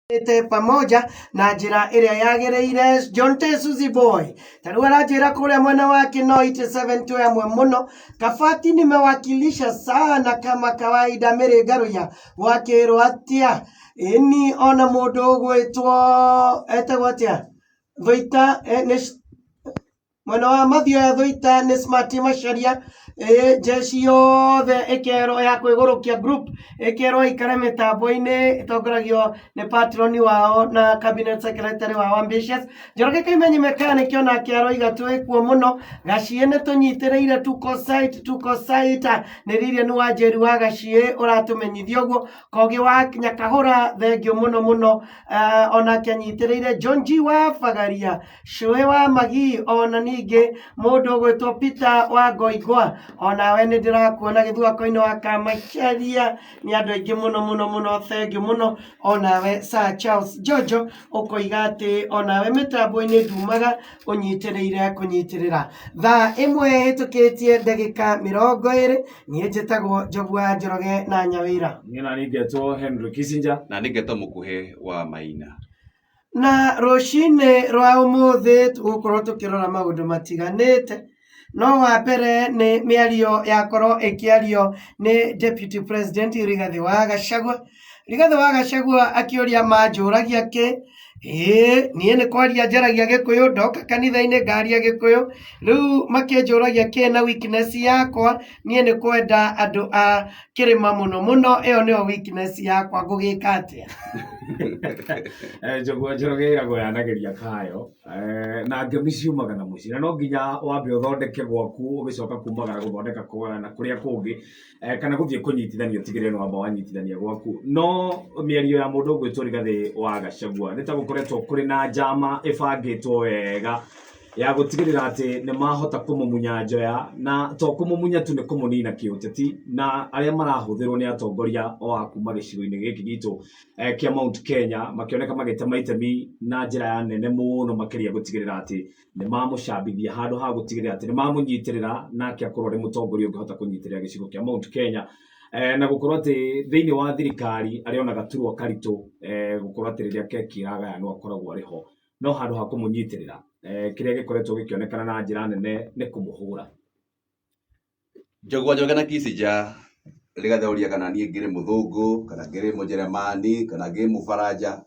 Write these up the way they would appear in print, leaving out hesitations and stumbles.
Te pamoja na njĩra ĩrĩa yagĩrĩire. John T. Suzy Boy ta rĩu aranjĩra kũrĩa mwena wa Kinoi 7 twĩ amwe mũno. Kabati nimewakilisha sana kama kawaida. Mĩrĩngarũya gwakĩrwo atĩa ĩni ona mũndũ ũgwĩtwo etagwo atĩa Thũita, nĩ mwena wa Mathioya Thũita nĩ Smart Macharia. Jeshi yothe ĩkerwo ya kwĩgũrũkia group ĩkerwo ikare mĩtambo-inĩ ĩtongoragio nĩ patroni wao na cabinet secretary wao Ambitious Njoroge Kaimenyi Mechanic, onake aroiga twĩkuo mũno. Gaciĩ nĩ tũnyitĩrĩire, tuko site, tuko site. Nĩ Lilian wa Njeri wa Gaciĩ ũratũmenyithia ũguo. Kogi wa Nyakahũra, thengiũ mũno mũno, onake anyitĩrĩire. John G wa Bagaria, Cũĩ wa Magi, ona ningĩ mũndũ ũgwĩtwo Peter wa Ngoingwa, onawe nĩ ndĩrakuona. Gĩthwako-inĩ wa Kamacharia nĩ andũ aingĩ mũno mũno mũno, thengiũ mũno. Onawe Sir Charles Jojo ũkoiga atĩ onawe mĩtambo-inĩ ndumaga ũnyitĩrĩire kũnyitĩrĩra. Thaa 1 hĩtũkĩtie ndagĩka 20. Niĩ njĩtagwo Njogu wa Njoroge na Nyawĩra. Niĩ na niĩ ngetwo Henry Kissinger. Na nĩ ngetwo Mũkuhĩ wa Maina. Na rũcinĩ rwa ũmũthĩ tũgũkorwo tũkĩrora maũndũ matiganĩte, no wa mbere nĩ mĩario yakorwo ĩkĩario nĩ Deputy President Rigathĩ wa Gachagua. Rigathĩ wa Gachagua akĩũria manjũragia kĩ ĩĩ niĩ nĩ kwaria njaragia Gĩkũyũ, ndoka kanitha-inĩ ngaria Gĩkũyũ, rĩu makĩnjũragia kĩ na weakness yakwa niĩ nĩ kwenda andũ a kĩrĩma mũno mũno, ĩyo nĩyo weakness yakwa, ngũgĩka atĩa? Njogu wa Njoroge ĩragwo yanagĩria kayo, na ngemi ciumaga na mũciĩ, na no nginya wambe ũthondeke gwaku ũgĩcoka kumagara gũthondeka na kũrĩa kũngĩ, kana gũthiĩ kũnyitithania ũtigĩrĩre nĩ wamba wanyitithania gwaku. No mĩario ya mũndũ ũgwĩtwo Rigathĩ wa Gachagua nĩ ta gũkoretwo kũrĩ na njama ĩbangĩtwo wega ya gũtigĩrĩra atĩ nĩ mahota kũmũmunya njoya, na to kũmũmunya tu, nĩ kũmũnina kĩũteti, na arĩa marahũthĩrwo nĩ atongoria o a kuma gĩcigo-inĩ gĩkĩ gitũ kĩa Mount Kenya, makĩoneka magĩtema itemi na njĩra ya nene mũno makĩria gũtigĩrĩra atĩ nĩ mamũcambithia handũ ha gũtigĩrĩra atĩ nĩ mamũnyitĩrĩra nake akorwo arĩ mũtongoria ũngĩhota kũnyitĩrĩra gĩcigo kĩa Mount Kenya, na gũkorwo atĩ thĩinĩ wa thirikari arĩona gaturwa karitũ, gũkorwo atĩ rĩrĩa keki ĩragayanwo akoragwo arĩ ho, no handũ ha kũmũnyitĩrĩra, kĩrĩa gĩkoretwo gĩkĩonekana na njĩra nene nĩ kũmũhũra. Njogu wa Njoroge na Kissinger, Rigathĩ oria kana niĩ ngĩrĩ mũthũngũ kana ngĩrĩ mũjeremani kana ngĩrĩ mũbaranja,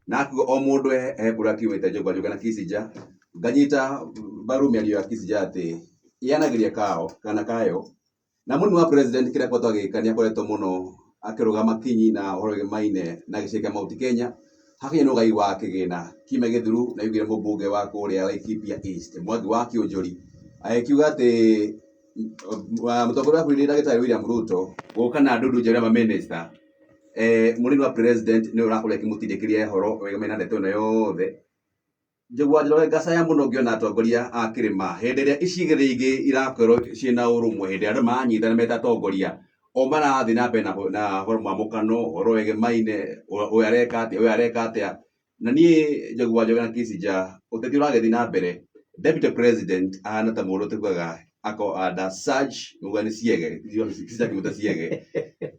na akiuga o mũndũ he kũrĩa akiumĩte. Njogu wa Njoroge na Kissinger, nganyita mbaru mĩario ya Kissinger atĩ yanagĩria kao kana kayo na mũnini wa president. Kĩrĩa akoretwo agĩka, nĩ akoretwo mũno akĩrũgama kinyi na ũhoro wĩgemaine na gĩcigo kĩa Mount Kenya. Hakinya nĩ ũgai wa kĩgĩna kiumia gĩthiru na yugire mũmbunge wa kũrĩa Laikipia East Mwangi wa Kĩũnjũri agĩkiuga atĩ mũtongoria wa bũrũri ndagĩtarĩ William Ruto gũka na ndundu njerũ ya mamĩnĩsta, mũnini wa president nĩwe ũrakorwo akĩmũtindĩkĩria ũhoro wĩgemaine na ndeto ĩno yothe. Njogu wa Njoroge, ngacaya mũno ngĩona atongoria a kĩrĩma hĩndĩ ĩrĩa icigĩrĩra ingĩ irakorwo ciĩna ũrũmwe, hĩndĩ ĩrĩa andũ maranyitana meta atongoria, o marathiĩ na mbere na ũhoro mwamũkano, ũhoro wĩgemaine, ũyũ areka atĩa, ũyũ areka atĩa. Na niĩ Njogu wa Njoroge na Kissinger, ũteti ũragĩthiĩ na mbere, deputy president ahana ta mũndũ tugaga ako under surge, uga nĩ ciege, Kissinger akĩmwĩta ciege,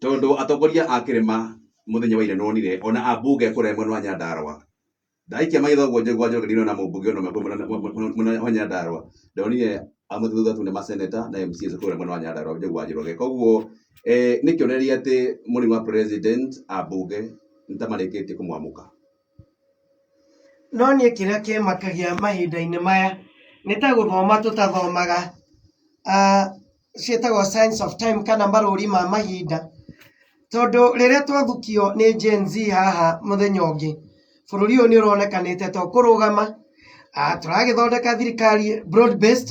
tondũ atongoria a kĩrĩma mũthenya wa ira nĩwonire ona ambunge kũrĩa mwena wa Nyandarua. Ndaikia maitho ũguo, Njogu wa Njoroge, ndinona mũmbunge ona ũmwe mwena wa Nyandarua. Ndonire amwe thutha tu nĩ maseneta na MCAs kũrĩa mwena wa Nyandarua, Njogu wa Njoroge. Koguo nĩ kĩonereria atĩ mũnini wa president, ambunge nĩ ta marĩkĩtie kũmwamũka. No niĩ kĩrĩa kĩmakagia mahinda-inĩ maya nĩ ta gũthoma tũtathomaga, ciĩtagwo signs of time kana marũri ma mahinda, tondũ rĩrĩa twathukio nĩ Gen Z haha mũthenya ũngĩ, bũrũri ũyũ nĩ ũronekanĩte to kũrũgama. Tũragĩthondeka thirikari broad based,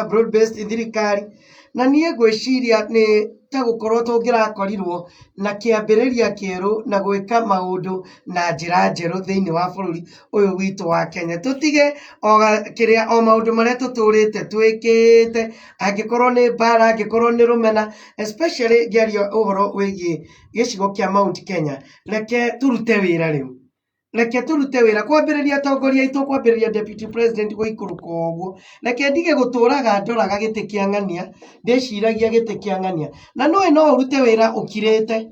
broad based thirikari, na niĩ ngwĩciria nĩ ta gũkorwo tũngĩrakorirwo na kĩambĩrĩria kĩerũ na gwĩka maũndũ na njĩra njerũ thĩinĩ wa bũrũri ũyũ witũ wa Kenya. Tũtige o kĩrĩa o maũndũ marĩa tũtũrĩte twĩkĩte, angĩkorwo nĩ mbara, angĩkorwo nĩ rũmena, especially ngĩaria ũhoro wĩgiĩ gĩcigo kĩa Mount Kenya. Reke tũrute wĩra rĩu, reke tũrute wĩra kwambĩrĩria atongoria aitũ, kwambĩrĩria deputy president gũikũrũka ũguo. Reke ndige gũtũraga ndoraga gĩtĩ kĩa ng'ania, ndĩciragia gĩtĩ kĩa ng'ania, na nũĩ no ũrute wĩra ũkirĩte.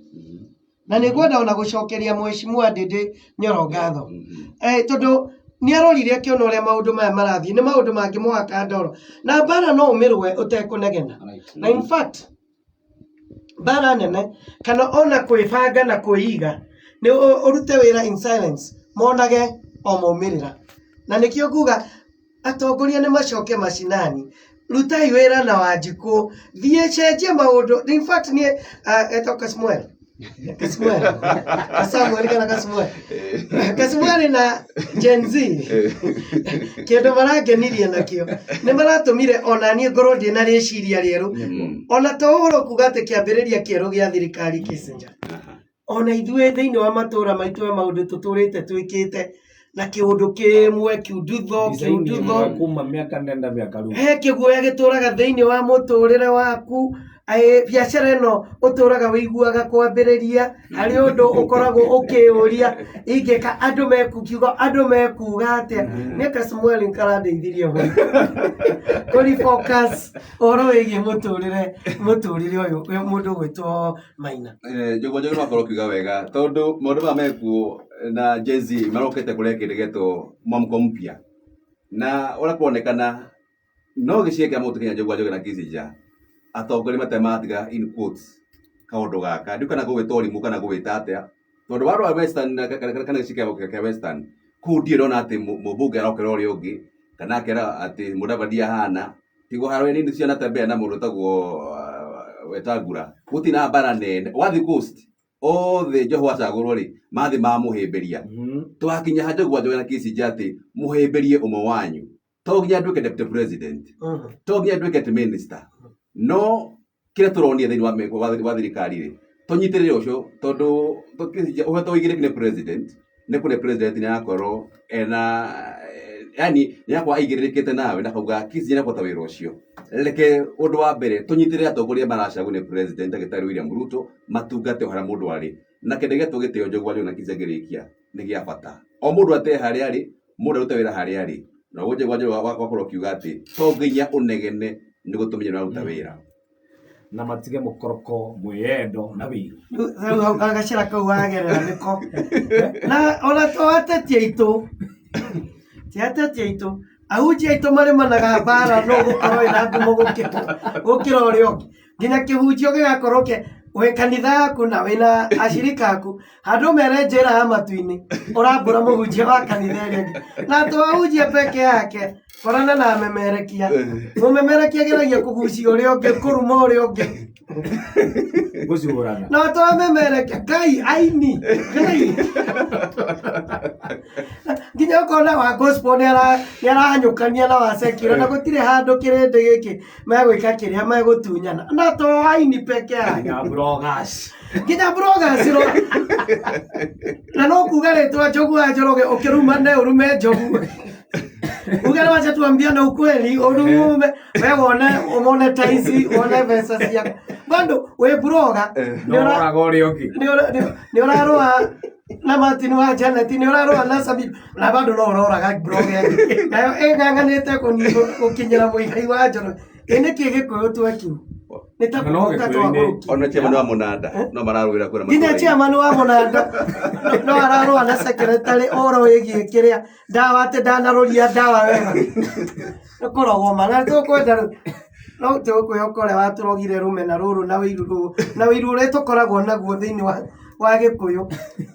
Na nĩ ngwenda ona gũcokeria Mheshimiwa Ndindi Nyoro ngatho, tondũ nĩ arorire akĩona ũrĩa maũndũ maya marathiĩ, nĩ maũndũ mangĩ mũhaka ndoro na mbara no ũmĩrũe ũtekũnegena. Na in fact mbara nene kana ona kwĩbanga na kwĩiga nĩ ũrute wĩra in silence, monage o maumĩrĩra. Na nĩkĩo nguga atongoria nĩ macoke macinani, rutai wĩra na Wanjikũ, thiĩ cenjia maũndũ. In fact niĩ etagwo Kasmuel, Kasmuel, Kasamuel kana Kasmuel, Kasmuel na Gen Z, kĩndũ marangenirie nakĩo nĩ maratũmire ona niĩ ngorwo ndĩ na rĩciria rĩerũ, ona to ũhoro kuga atĩ kĩambĩrĩria kĩerũ gĩa thirikari Kissinger, ona ithuĩ thĩinĩ wa matũra maitũ ya maũndũ tũtũrĩte twĩkĩte na kĩũndũ kĩmwe kiundutho Design kiundutho ĩmwe kuma mĩaka nenda mĩaka rĩu. He kĩguoya gĩtũraga thĩinĩ wa mũtũrĩre waku. Biacara ĩno ũtũraga wĩiguaga kwambĩrĩria harĩ ũndũ ũkoragwo ũkĩũria ingĩka andũ mekukiuga andũ mekuga atĩa. Nĩ Kasmuel karandeithirie mũno kũri focus ũhoro wĩgiĩ mũtũrĩre ũyũ mũndũ ũgwĩtwo Maina. Njogu Njogu no akorwo ũkiuga wega tondũ maũndũ maya mekuo na Gen Z marokĩte kũrehe kĩndũ gĩetwo mwamko mpya, na ũrĩa kũronekana no gĩcigo kĩa Mount Kenya, Njogu wa Njogu na Kissinger, atongoria matarĩ matiga in quotes kaũndũ gaka, ndiũ kana gũgĩta ũrimũ kana gũgĩta atĩa, tondũ warora Western kana gĩcigo kĩa Western kũu ndirĩ ndona atĩ mũmbunge arokĩra ũrĩa ũngĩ kana akera atĩ Mũdavadi ahana tigo harĩa nini cianatembea na mũndũ ũtagwo Wetangula, gũtirĩ na mbara nene. Wathiĩ Coast othe Joho acagũrwo rĩ mathiĩ mamũhĩmbĩria. Twakinya ha Njogu wa Njogu na Kissinger atĩ mũhĩmbĩrie ũmwe wanyu, to nginya nduĩke deputy president, to nginya nduĩke atĩ minister, no kĩrĩa tũronire thĩinĩ wa thirikari rĩ tũnyitĩrĩre ũcio, tondũ ũhetwo ũigĩrĩki nĩ president, nĩ kũrĩ president nĩ arakorwo ena yani nĩ akorwo aigĩrĩrĩkĩte nawe na kauga Kissinger nĩ akũruta wĩra ũcio. Reke ũndũ wa mbere tũnyitĩrĩre atongoria maracagwo nĩ president ndagĩtarĩ William Ruto matungate o harĩa mũndũ arĩ, na kĩndũ gĩetwo gĩtĩo, Njogu wa Njogu na Kissinger ngĩrĩkia, nĩ gĩa bata. O mũndũ atee harĩa arĩ, mũndũ arute wĩra harĩa arĩ, na ũguo Njogu wa Njogu wakorwo ũkiuga atĩ to nginya ũnegene nĩguo tũmenye nĩ ũraruta wĩra. Na matige mũkoroko, mwĩyendo na wĩiru. Rĩu hau gacĩra kau wagerera nĩko na ona to ateti aitũ, ti ateti aitũ, ahunjia aitũ marĩmanaga mbara no gũkorwo ĩna ngumo gũkĩra ũrĩa ũngĩ, nginya kĩhunjio gĩgakorwo ke wĩ kanitha yaku na wĩna acirika aku, handũ mere njĩra ya matu-inĩ ũrambũra mũhunjia wa kanitha ĩrĩa ĩngĩ. Na to ahunjia peke yake, korana na amemerekia, mũmemerekia ageragia kũgucia ũrĩa ũngĩ, kũruma ũrĩa ũngĩ. Gũcuurana. No to amemerekia, Ngai aini Ngai nginya ũkona wa gospel nĩ arahanyũkania na wa secular, na gũtirĩ handũ kĩrĩndĩ gĩkĩ megwĩka kĩrĩa megũtunyana, na to aini peke yake. Nginya bloggers. Nginya bloggers ro na no kuga rĩtwa Njogu wa Njoroge ũkĩrumane ũrume Njogu uge wacha tuambiane ukweli, urume we wone ũmonetize wone mbeca ciaku bado wĩ blogger. No ũraga ũrĩa ũngĩ. Nĩ ũrarũa na Martin wa Janet, nĩ ũrarũa na Sabib, na bado no ũroraga blog ĩngĩ nayo ĩng'ang'anĩte gũkinyĩra Mũigai wa Njoroge. Ĩ nĩkĩ Gĩkũyũ twekiu nĩ ta No kũgũrũka Gĩkũyũ-inĩ- twagũrũkire. Ona chairman wa Mũnanda no mararũĩra kũrĩa Nginya matũũra-inĩ. chairman wa Mũnanda no ararũa na secretary ũhoro wĩgiĩ kĩrĩa ndawa, atĩ ndanaroria ndawa wega nĩ kũrogwo ma na tũkwenda rĩu no tũkwĩhoka ũrĩa watũrogire rũmena rũrũ na wĩiru rũrũ na wĩiru ũrĩa tũkoragwo naguo thĩinĩ wa Gĩkũyũ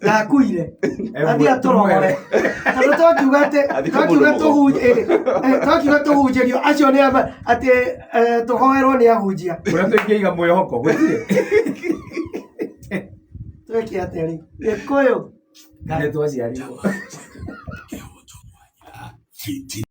ndakuire athiĩ atũrogore, tondũ twakiuga atĩ Athiĩ kwa twakiuga mũndũ mũgo. twakiuga tũhunjĩrio acio nĩ atĩ tũhoerwo nĩ ahunjia. Kũrĩa tũingĩiga mwĩhoko gũtirĩ. Twĩke atĩa rĩu Gĩkũyũ? Nĩ twaciarirwo.